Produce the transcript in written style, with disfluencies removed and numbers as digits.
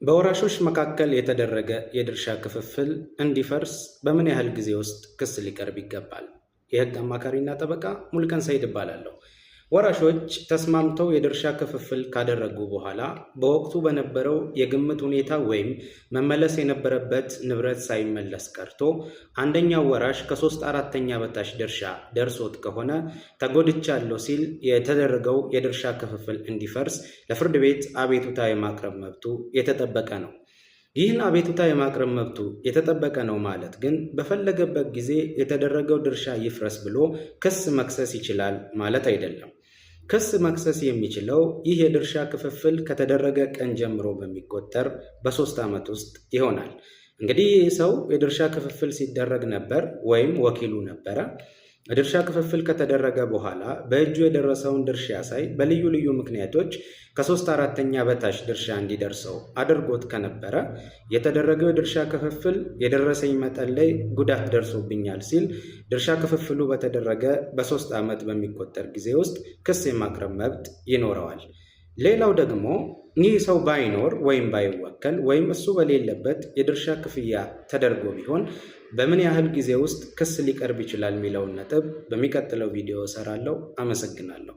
በወራሾች መካከል የተደረገ የድርሻ ክፍፍል እንዲፈርስ በምን ያህል ጊዜ ውስጥ ክስ ሊቀርብ ይገባል? የህግ አማካሪና ጠበቃ ሙልቀን ሰይድ እባላለሁ። ወራሾች ተስማምተው የድርሻ ክፍፍል ካደረጉ በኋላ በወቅቱ በነበረው የግምት ሁኔታ ወይም መመለስ የነበረበት ንብረት ሳይመለስ ቀርቶ አንደኛው ወራሽ ከሶስት አራተኛ በታች ድርሻ ደርሶት ከሆነ ተጎድቻለሁ ሲል የተደረገው የድርሻ ክፍፍል እንዲፈርስ ለፍርድ ቤት አቤቱታ የማቅረብ መብቱ የተጠበቀ ነው። ይህን አቤቱታ የማቅረብ መብቱ የተጠበቀ ነው ማለት ግን በፈለገበት ጊዜ የተደረገው ድርሻ ይፍረስ ብሎ ክስ መክሰስ ይችላል ማለት አይደለም። ክስ መክሰስ የሚችለው ይህ የድርሻ ክፍፍል ከተደረገ ቀን ጀምሮ በሚቆጠር በ3 ዓመት ውስጥ ይሆናል። እንግዲህ ይህ ሰው የድርሻ ክፍፍል ሲደረግ ነበር ወይም ወኪሉ ነበረ። የድርሻ ክፍፍል ከተደረገ በኋላ በእጁ የደረሰውን ድርሻ ሳይ በልዩ ልዩ ምክንያቶች ከሶስት አራተኛ በታች ድርሻ እንዲደርሰው አድርጎት ከነበረ የተደረገው የድርሻ ክፍፍል የደረሰኝ መጠን ላይ ጉዳት ደርሶብኛል ሲል ድርሻ ክፍፍሉ በተደረገ በ3 ዓመት በሚቆጠር ጊዜ ውስጥ ክስ የማቅረብ መብት ይኖረዋል። ሌላው ደግሞ ይህ ሰው ባይኖር ወይም ባይወከል ወይም እሱ በሌለበት የድርሻ ክፍያ ተደርጎ ቢሆን በምን ያህል ጊዜ ውስጥ ክስ ሊቀርብ ይችላል የሚለውን ነጥብ በሚቀጥለው ቪዲዮ እሰራለሁ። አመሰግናለሁ።